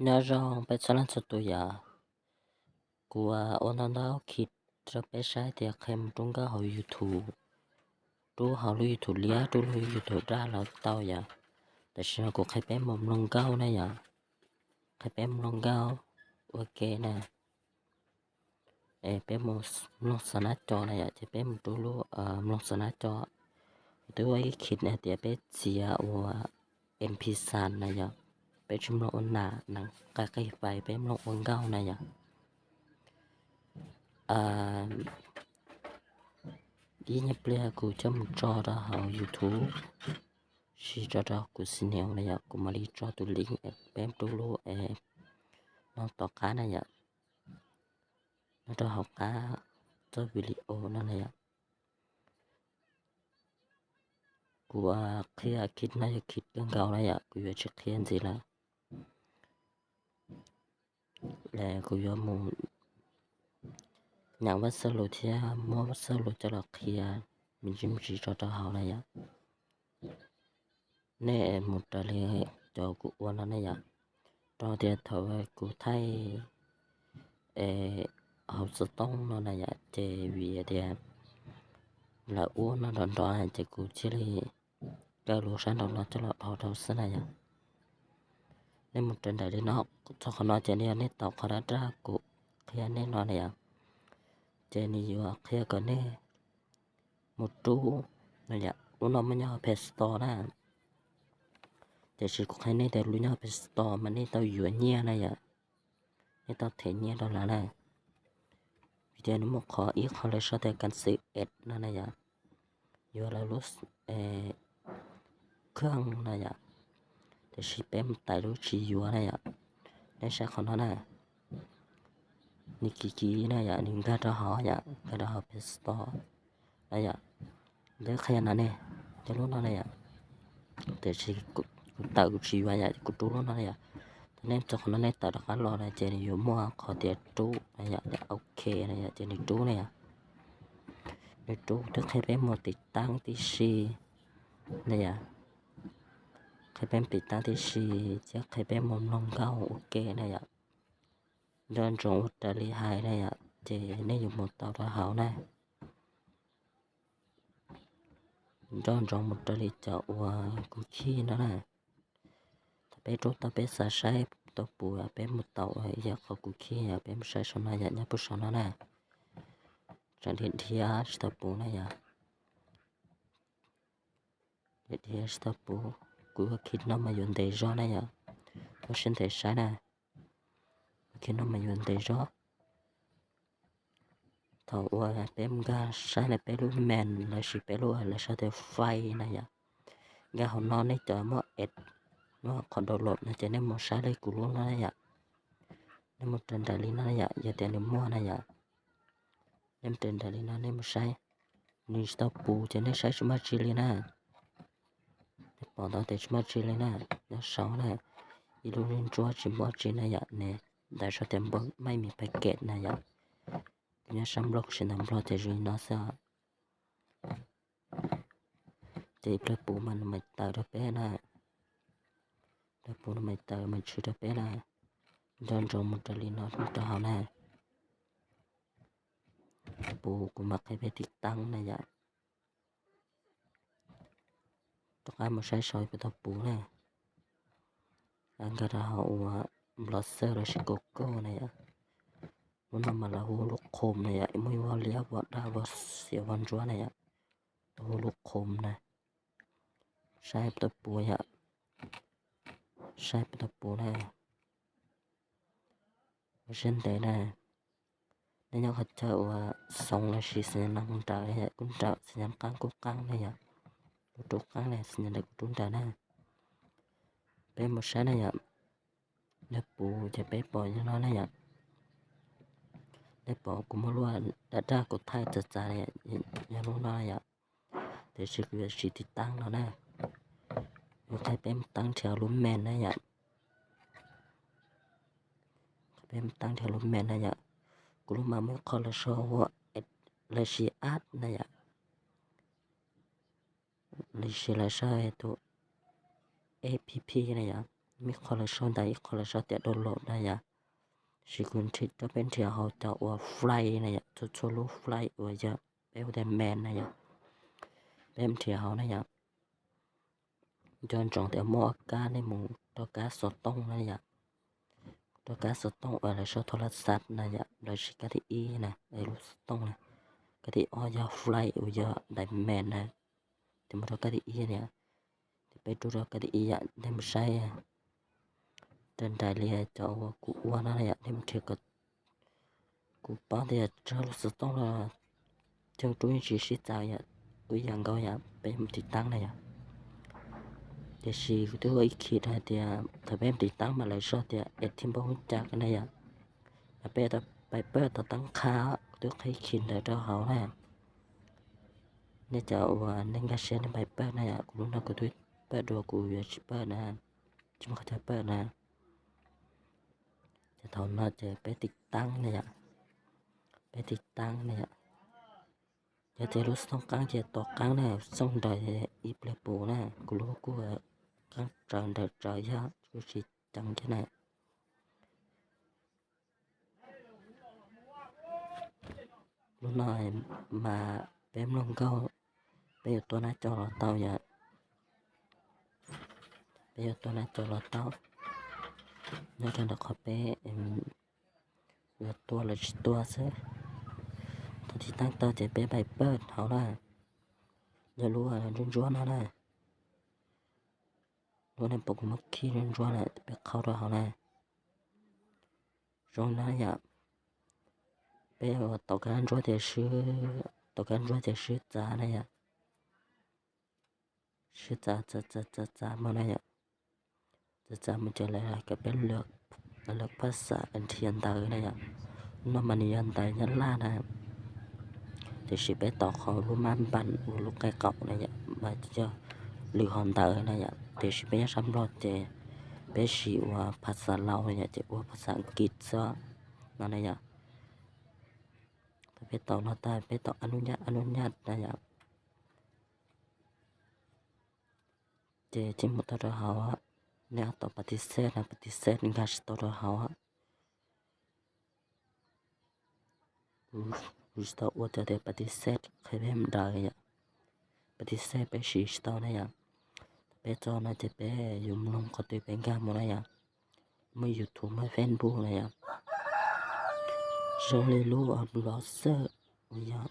Nyob zoo peb txhua leej txhua tus yom, kuv ua ntau ntau khij rau peb saib tias qhia mus rub nkauj hauv YouTube, rub hauv lub YouTube liab, rub lub YouTube daj los tau yom. Tam sim no kuv qhia peb mus mloog nkauj na yom, qhia peb mloog nkauj ua ke na. Es peb mus mloog xov nab co na yom, ces peb mus rub lub mloog xov nab co. Kuv twb ua ib khij hais tias peb txiav ua M P three na yom, peb tsis mloog ua nas, nas qai qi fais, peb mloog ua nkauj na yom. Ib nyuag pliag kuv coj mus tso rau hauv YouTube, sis tso rau kuv xi nees na yom, kuv mam li tso tus link peb rub lub no tom qab na yom, nyob rau hauv qab txoj video no na yom. Kuv qhia khij no yog khij kawg nkaus na yom, kuv yuav tsis qhia ntxiv lawm. Kuv yuav mus nyam vaj xab lus thiab muab vaj xab lus coj los qhia me ntsis me ntsis tso rau hauv na yom. Nej mus raws li cov kuv ua no na yom. Rau tias thaum kuv thaij hauv xov tooj no na yom, ces vim tias lawv ua no nrov nrov ces kuv thiaj li kaw lub sab nraum no coj los dhau rau xwb na yom. Nej mus raws nraim li no, txog qhov no ces nws yog nej tau qhov dab raj kuv qhia nej no na yom. Ces nws yuav qhia kom nej mus rub no yom, lub no muaj nyob hauv Play Store na. Tiam sis kuv qhia nej tias lub nyob hauv Play Store mas nej tau yuav nyiaj na yom, nej tau them nyiaj rau lawv na. Vim tias nws muaj qhov ib qho lawv sau tias kas xwm ed no na yom, yuav lawv lub khooj na yom. Tiam sis peb mus tais lub tsis yuav na yom. Nej saib qhov no na, nws kiv kiv na yom, nws nkag rau hauv yom, nkag rau hauv Play Store na yom. Lawv qhia no ne, cov lub no na yom. Tiam sis kuv tawm kuv tsis yuav yom, kuv rub lub no na yom. Thaum nej txog qhov no nej tawm rov qab los na ces nws yuav muaj qhov tias rub na yom, OK na yom, ces nws rub na yom. Nws rub twb qhia peb mus tiv taab tib si na yom. Qhia peb mus tiv taab tib si thiab qhia peb mus mloog nkauj ua ke na yom. Nco ntsoov ua raws li hais na yom, ces nej yuav mus tau rau hauv na. Nco ntsoov mus raws li cov uas kuv khij no na. Thaum peb rub tau peb xav saib tau puv peb mus tau yog qhov kuv khij yom, peb mus saib saum no yom, nyob puag saum no na. Tseem dhia dhia tsis tau puv na yom. Dhia dhia tsis tau puv, kuv ua khij no mas yuav ntev zog na yom. Ua siab ntev saib na. Ua khij no mas yuav ntev zog. Thaum uas peb mus nkag saib lawv peb lub main lossis peb lub lawv sau tias file na yom, nkag hauv no nej cov muaj ed, muaj qhov download no ces nej mus saib li kuv lub no na yom. Nej mus raws nraim li no na yom, yog tias nws muaj na yom. Nej mus raws nraim li no nej mus saib, nws tsis tau puv ces nej saib tsis muaj tsi li na. Nej pom ntawd tias tsis muaj tsi li na, nyob saud na, ib lub ntsuab tsis muaj tsi na yom, ne, ntawd sau tias npawb maij mis packet na yom. Kuv nyob sab Nplog kuv siv ntawv Nplog ces zoo li no xwb. Ces ib pliag puv mas nws mam tawm rau peb na. Ib pliag puv nws mam tawm mam tshwm rau peb na. Nco ntsoov mus raws li no rau hauv na. Puv kuv mam qhia peb tiv taab na yom. Rov qab mus saib saud puas tau puv na. Nkag rau hauv ua browser lossis Google na yom. Lub no mas lawv hu lub Chrome na yom, muaj ib voj liab voj daj voj xiav voj ntsuab na yom, lawv hu lub Chrome na. Saib puas tau puv yom, saib puas tau puv na. Ua siab ntev na. Nej nyob qhov chaw uas xoov lossis xi nyas no nrawm yom, kuj nrawm, xi nyas qaab kuj qaab na yom. Kuv rub qaab na, xi nyas nrawm kuv rub nrawm na. Peb mus saib na yom. Nej puv ces peb pom yog no na yom. Nej pom kuv muaj lub dab daj kuv thaij txav txav yog lub no na yom. Tiam sis kuv yuav siv tiv taab no na. Yuav qhia peb mus taab nrhiav lub main na yom. Qhia peb mus taab nrhiav lub main na yom. Kuv lub mas muaj ib qho lawv sau ua lossis app na yom. Lossis lawv sau tus app na yom. Ib qho lawv sau ntais, ib qho lawv sau tias download na yom. Tab sis kuv nrhiav rau peb nrhiav hauv cov uas file na yom, txhua txhua lub file uas yog peb hu tias main na yom, peb nrhiav hauv na yom. Nco ntsoov tias muaj ob kab, nej mus rau kab xov tooj na yom, rau kab xov tooj uas lawv sau thas las xas na yom, lossis kab thib ib na, lub xov tooj na. Kab thib ob yog file uas yog daim main na, ces mus rau kab thib ib na yom. Ces peb rub rau kab thib ib yom, nej mus saib raws nraim li cov uas kuv ua no na yom, nej mus nrhiav kom, kuv paub tias tsawg lub xov tooj los yeej rub yeej tsis sib txawv yom, ib yam nkaus yom, peb mus tiv taab na yom. Tiam sis kuv twb ua ib khib hais tias thaum peb mus tiv taab mas lawv sau tias es thib npauj hub cas na yom, peb tau pais pawj tau tab qha, kuv twb qhib khib ntawd rau hauv na. Nej cov uas nej nkag siab nej pais pawj na yom, kuv lub no kuv twb pawj dua, kuv yuav tsis pawj na, tsis muaj qhov chaw pawj na. Ces thaum no ces peb tiv taab na yom, peb tiv taab na yom. Yog tias lub xov tooj qaab ces tos qaab na, xov tooj nrawm ib pliag pum na, kuv lub kuj qaab tsawv nrawm tsawv yog kuj tsis ceev thiab na. Lub no mas peb mloog nkauj, peb yuav tua nab co los tau yom. Peb yuav tua nab co los tau, nyob rau ntawm qhov peb yuav tua los tsis tua xwb. Thaum tiv taab tau ces peb pais pawj hauv na, yog lub ntsuab ntsuab no na. Lub nej pom kuv muab khij ntsuab ntsuab na, peb qhau rau hauv na. Zoo na yom, peb ua tau kab ntsuab ces swb, tau kab ntsuab ces swb txav na yom. Swb txav txav txav txav txav mus na yom. Txav txav mus ces lawv kom peb lwv phaj xam nrhiav ntawv na yom. No mas nws yog ntawv Nyab Laj na, tiam sis peb tau qhov lub mab npas ua lub qe qaum na yom, mas yog lwm hom ntawv na yom. Tiam sis peb nyob sab Nplog ces peb siv ua phaj xam Laus na yom, ces ua phaj xam Askiv xwb no na yom. Thaum peb tau no tag peb tau a nub nyaj a nub nyaj na yom. Ces txij mus tau rau hauv, nej tau pas tis xej na, pas tis xej nkag tsis tau rau hauv. Kuv tsis tau ua cov tias pas tis xej qhia peb mus daws yom. Pas tis xej peb siv tsis tau na yom. Peb txog no ces peb yuav mloog qhov twg peb nkag mus na yom. Muaj YouTube muaj Facebook na yom. Zoo li lub los xwb, yog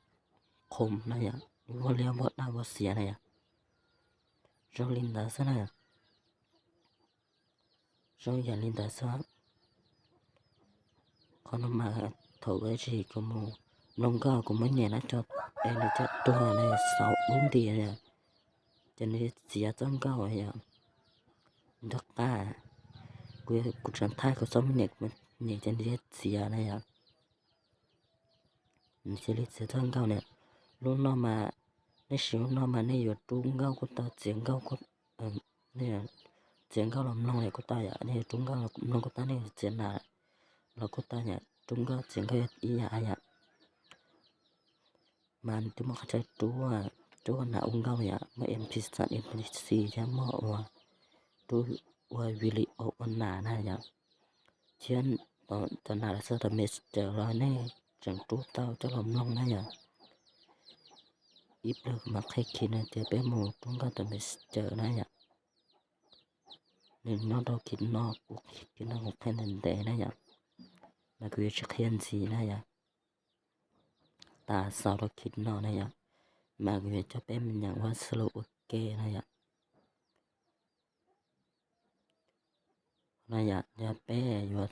qhom na yom, ua liab ua daj ua xiav na yom. Zoo li ntawd xwb na. Zoo yam li ntawd xwb. Qhov no mas thaum ub tsis kuv mus mloog nkauj kuv muab nyem nab co es nws caj tuag na, xaus ub nti na yom. Ces nws txiav txoj nkauj yom, nrog qab. Kuv, kuv tseem thaij kuv txoj me nyem, nyem ces nws txiav na yom. Nws cia li txiav txoj nkauj na. Lub no mas, nej siv lub no mas nej yuav rub nkauj kuj tau, txiav nkauj kuj, nej txiav nkauj los mloog kuj tau yom, nej yuav rub nkauj los mloog kuj tau, nej yuav txiav nas los kuj tau yom, rub nkauj txiav nkauj ib yam yom. Mas nws twb muaj qhov chaw rub, rub ua nas ua nkauj yom, muaj MP xas, MP xis thiab muaj ua rub ua video ua nas na yom. Thiab cov nas los xwb, tau Messenger los nej tseem rub tau coj los mloog na yom. Ib pliag kuv mam qhia khib no ces peb mus rub nkauj tau Messenger na yom. Nws nyob rau khib no, kuv khib no kuv qhia ntev ntev na yom. Mas kuv yuav tsis qhia ntxiv na yom. Tas xaus rau khib no na yom. Mas kuv yuav coj peb me nyuam ua xwb los ua ke na yom. Na yom, yog peb yuav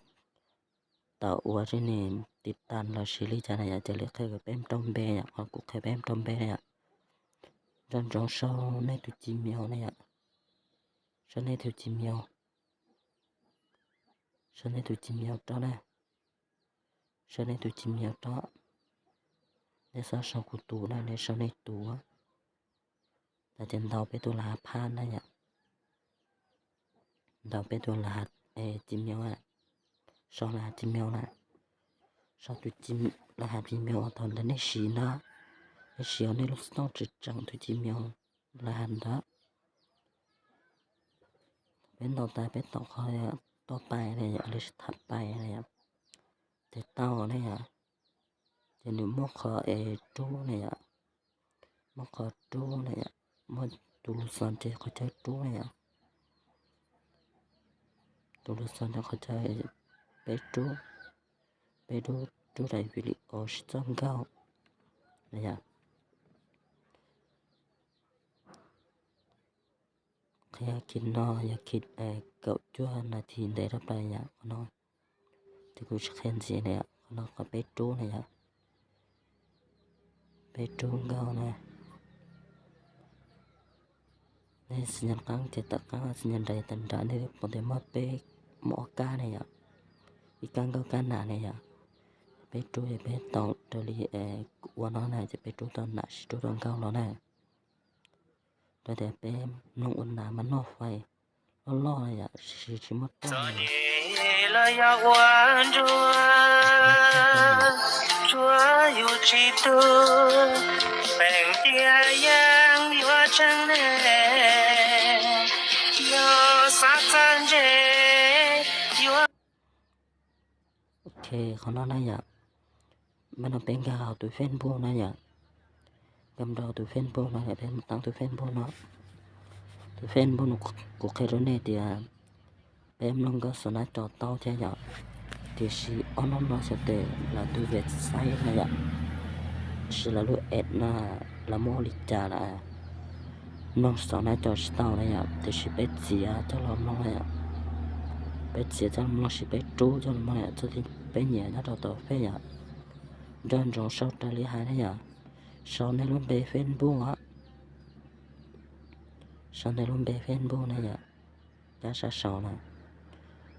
tau ua tib ni tiv tas los sis li cas na yom, cia li qhia peb rau npe yom, qhov kuv qhia peb rau npe na yom. Nco ntsoov sau nej tus Gmail na yom. Sau nej tus Gmail, sau nej tus Gmail rau na. Sau nej tus Gmail rau. Nej txhob sau kuv tus na, nej sau nej tus. Tas ces ntaus peb tus laj phab na yom. Ntaus peb tus laj Gmail, sau laj Gmail na. Sau tus laj Gmail uas thaum ntawd nej siv ntawd, nej siv nej lub xov tooj tseem tseem tus Gmail laj ntawd. Peb ntaus tas peb tau qhov toj pais na yom, los sis tham pais na yom, ces tau na yom. Ces nws muaj qhov es rub na yom, muaj qhov rub na yom, muaj tus lus xos ces qhov chaw rub na yom, tus lus xos ces qhov chaw peb rub, peb rub, rub daim video sib txoj nkauj na yom. Qhia khij no yog khij kaum cuaj nas this ntev rau pais yom, qhov no ces kuv tsis qhia ntxiv na yom, qhov no qhov peb rub na yom, peb rub nkauj na. Nej xi nyas qaab ces tawm qaab, xi nyas nraim tawm nraim, nej pom tias muaj peb, muaj ob kab ne yom, ib kab nkauj kab nas ne yom. Peb rub es peb tau raws li kuv ua no na, ces peb rub tau nas sis rub tau nkauj los na. Rau tias peb mloog ua nas mas noj fais loj loj na yom, tsis, tsis muaj roj los yog ua ntsuag, tsuav yus tsis tu, feem tiag yeej yuav tseeb ne, yog xav txawj ntse yuav. Ok, qhov no na yom, mas no peb nkag hauv tus Facebook na yom, nkag rau tus Facebook no yom, peb mus taab tus Facebook no. Tus Facebook no kuv qhia rau nej tias peb mloog nkauj saum nab cov tau thiab yom, tiam sis ob hnub no xyov tes lawv tus website na yom, sis lawv lub app na, lawv muab ua li cas lawm, mloog saum nab cov tsis tau na yom, tiam sis peb txiav coj los mloog na yom, peb txiav coj los mloog sis peb rub coj los mloog yom, txoj peb nyiam nyob rau tom fej yom. Nco ntsoov sau raws li hais na yom, sau nej lub npe Facebook, sau nej lub npe Facebook na yom, cab sab saud na,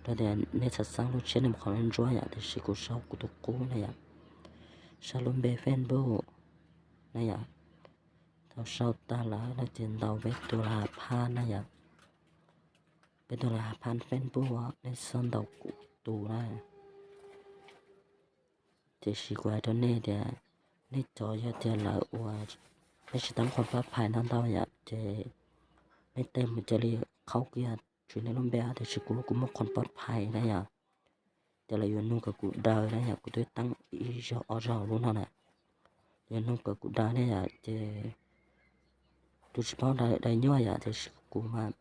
rau tias nej txhaj xeeb lub tshiab nej mus qhov ntsuab yom, tiam sis kuv sau kuv tus qub na yom, sau lub npe Facebook na yom. Thaum sau tag lawm no ces ntaus peb tus las has phaj na yom, peb tus las has phaj Facebook, nej txhob ntaus kuv tus na. Tiam sis kuv hais rau nej tias nej cov yog tias lawv ua, nej tsis taab qhov pab phais no ntau yom, ces nej tej mus cia li qhaub kiag tswv nej lub npe, tiam sis kuv, kuv muaj qhov pab phais na yom, ces lawv yuav nug kom kuv daws na yom, kuv twb taab ib zaug ob zaug lub no na, yuav nug kom kuv daws na yom, ces kuv tsis paub daws nyuaj yom, tiam sis kuv mas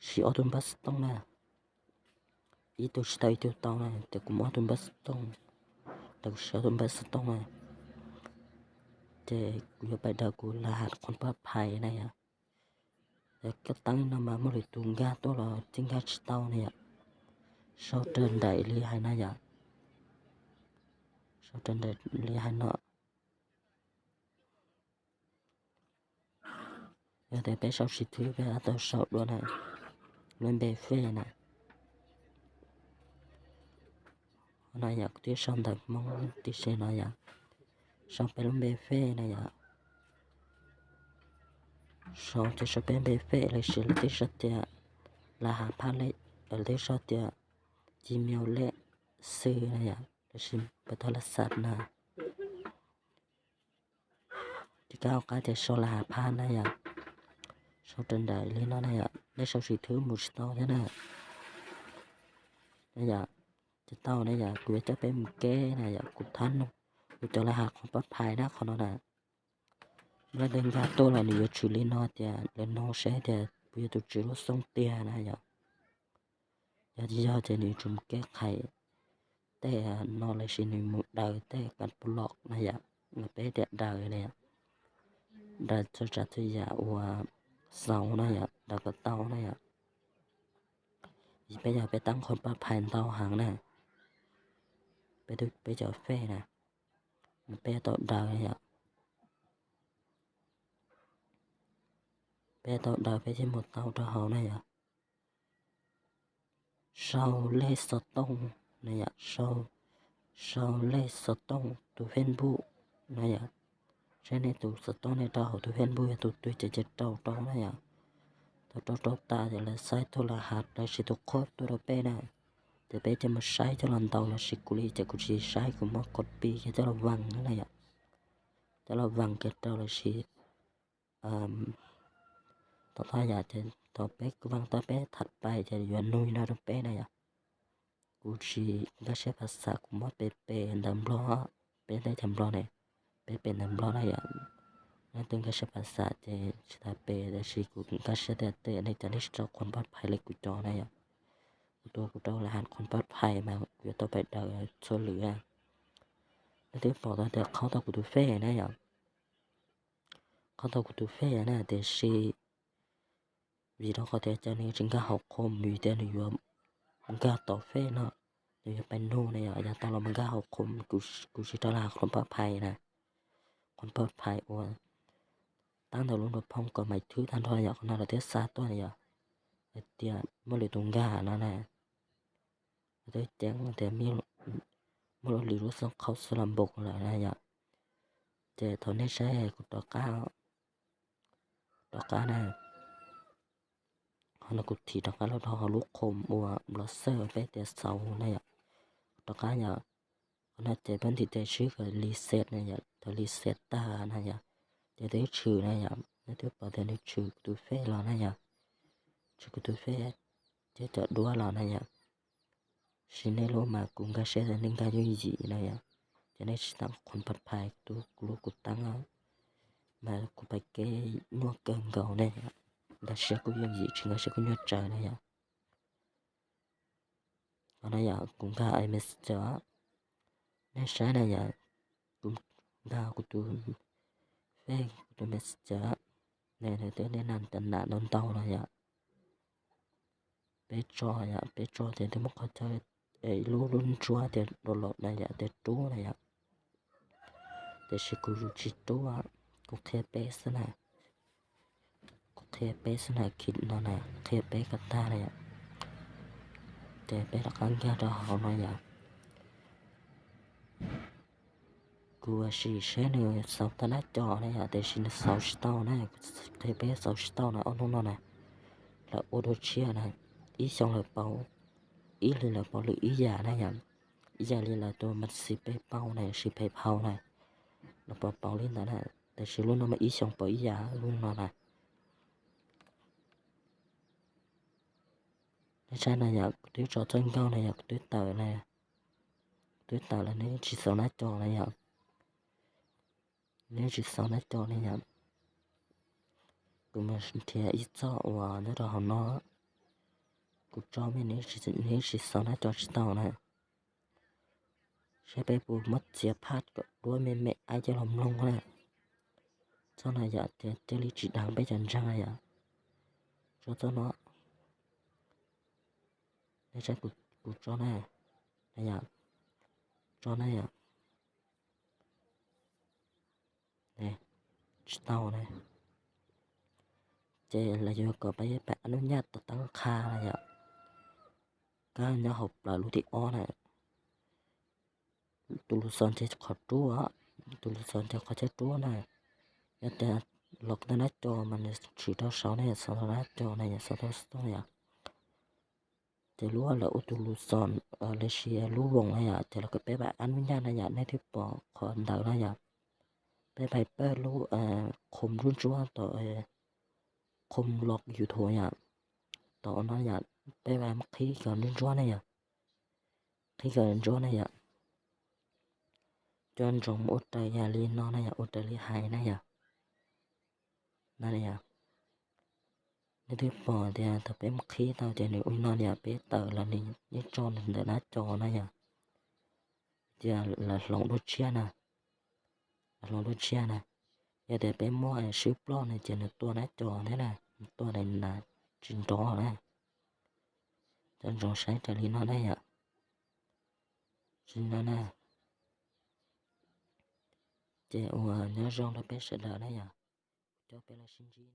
siv ob tug npawb xov tooj na, ib tug tsis tau ib tug tau na, ces kuv muab ob tug npawb xov tooj, ces kuv siv ob tug npawb xov tooj na, ces kuv yuav pais daws kuv las has qhov pab phais na yom. Koj taab no mas muaj lwm tus nkag tuaj los txij nkag tsis tau ne yom. Sau raws nraim li hais no yom. Sau raws nraim li hais no. Yog tias peb sau tsis thwb peb tau sau dua na, lub npe fej na. No yom, kuv twb sau ntawv Hmoob tib si no yom. Sau peb lub npe fej na yom. Sau ces sau peb npe fej los sis lawv twb sau tias las has phaj lej, lawv twb sau tias Gmail lej xwb na yom, los sis npawb tog las xas na. Ces koj hauv qab ces sau las has phaj na yom. Sau raws nraim li no na yom, nej sau tsis thwb mus tsis tau thiab na. Na yom, ces tau na yom, kuv yuav coj peb mus keb na yom, kuv thab no, kuv cov las has qhov pab phais na qhov no na. Muaj leej twg nkag tuaj los nws yuav tshwm li no tias lawv nug seb tias puas yog tus tswv lub xoob tiag na yom. Yog tsis yog ces nws yuav tsum mus keb qhais tej no los sis nws mus daws tej kas pus lom na yom, los peb tias daws na yom. Daws txhua tsav txhua yam uas xaus na yom, daws kom tau na yom. Vim peb yog peb taab qhov pab phais ntau heev na, peb, peb cov fej na, peb tau daws na yom. Peb tau daws peb thiaj mus tau rau hauv na yom. Sau lej xov tooj na yom, sau lej xov tooj tus Facebook na yom. Saib nej tus xov tooj nej rau hauv tus Facebook yog tus twg ces cia rau rau na yom. Thaum rau rau tas ces lawv xa tus las has los sis tus qhuab tuaj rau peb na, ces peb cia mus saib coj los ntaus los sis kuv li ces kuv tsis saib, kuv muab copy kiag coj los vees na yom. Coj los vees kiag rau los sis tom thaj yam ces tau peb kuj vaaj tab peb tham pais ces yuav nug no rau peb na yom. Kuv tsis nkag siab phas xas, kuv muab pes pes ntawv Nplog, peb teb chaws Nplog ne, peb pes ntawv Nplog na yom. Leej twg nkag siab phas xas ces tsis tas pes, tab sis kuv nkag siab tias tej nej cov nej tsis tau qhuas pab phais li kuv cov na yom. Kuv tus kuv rau lawv has qhuas pab phais mas kuv yuav tau pais daws txhua lwm. Leej twg pom tau tias qhaub tau kuv tus fej na yom, qhaub tau kuv tus fej na, tiam sis vim rau qhov tias cas nws tsis nkag hauv qhov vim tias nws yuav nkag tau fej no, nws yuav pais nug na yom, yav tau los mas nkag hauv qhov, kuv tsis rau lawv has qhuas pab phais na, qhuas pab phais uas tab ntawm lub nroog phoo kom mais thwb tag nrho yom, qhov no lawv thiaj xa tuaj na yom, hais tias muaj lwm tus nkag no na. Lawv twb ceeb tias muaj lub lwm lub xeeb qhaub xwb los npaum lawm na yom. Ces thaum nej saib kuv rov qab, rov qab na, qhov no kuv thim rov qab los rau hauv lub qhov uas browser peb tias xauv na yom. Rov qab yom, qhov no ces peb ntim tes swb kom reset na yom, thaum reset tag na yom, ces twb tshwm na yom, nej twb pom tias nws tshwm kuv tus fej los na yom, tshwm kuv tus fej thiab cov duab los na yom. Sis nej lub mas kuv nkag siab tias nej nkag yooj yim na yom, ces nej tsis tas qhuas pab phais tus kuv lub kuv teeb mas kuv pais kev nyuaj kawg nkaus ne yom, nkag siab kuj yooj yim, tsis nkag siab kuj nyuaj tsawv na yom. Qhov no yom, kuv nkag messenger, nej saib na yom, kuv nkag kuv tus fej, kuv tus messenger, nej na, nej na, ntau ntau no yom. Peb tso yom, peb tso ces twb muab qhov chaw, lub lub ntsuab tias download na yom, tias rub na yom. Tiam sis kuv tsis rub, kuv qhia peb xwb na, kuv qhia peb xwb na, khij no na, qhia peb kom tag na yom. Ces peb rov qab nkag rau hauv no yom. Kuv sim seb nws xauv tau nab co na yom, tiam sis nws xauv tsis tau na, kuv qhia peb xauv tsis tau na, ob hnub no na, lawv ua dua tshiab na, ib xyoo lawv pauv, ib hlis lawv pauv lwm ib yam na yom, ib yam li lawv tus mas xis peb pauv na, sis peb phau na, lawv pauv pauv li ntawd na, tiam sis lub no mas ib xyoo pauv ib yam lub no na. Nej saib na yom, kuv twb tso txoj nkauj na yom, kuv twb tawm na, kuv twb tawm lawm, nws tsis xauv nab co na yom, nws tsis xauv nab co na yom. Kuv mus nrhiav ib txoj uas nyob rau hauv no, kuv tso me nws tsis xauv nab co tsis tau na. Saib peb puas muab txiav phaj kom duab me me aib coj los mloog na. Txoj no yom, thiaj li tsis dag peb cov ntseeg na yom. Tso txoj no, nej saib kuv tso na, na yom, tso na yom. Tsis tau na. Ces lawv yuav kom peb pab ab nub nyaj tau tab qha na yom. Kab nyob hauv plaws lub thib ob na. Tus lus xos nce qhov ruab, tus lus xos nce qhov chaw ruab na. Yog tias los tau nab co mas nws tshwm rau saud na yom, xauv tau nab co na yom, xauv tau xov tooj yom. Ces lub lawv ua tus lus xos, los sis lub voos na yom, ces lawv kom peb pab ab nub nyaj na yom, nej twb pom qhov ntawd na yom. Peb pab pawg lub qhov ntsuab ntsuab tom, qhov los YouTube yom, tom no yom, peb pab qhib kom ntsuab ntsuab na yom, qhib kom ntsuab na yom. Cov ntsoov mus ua raws yam li no na yom, ua raws li hais na yom. No yom, nej twb pom tias thaum peb mus qhib tau ces nws ua li no yom, peb tawm los nws yeej tso ntawm nab co na yom. Ces lawv hloov dua tshiab na, lawv hloov dua tshiab na. Yog tias peb muab swb ploj no ces nws tua nab co thiab na, nws tua na tsis nrov na. Cov ntsoov saib raws li no na yom. Tsis no na. Ces ua nyob zoo rau peb sawv daws na yom. Coj peb los sib ntsib.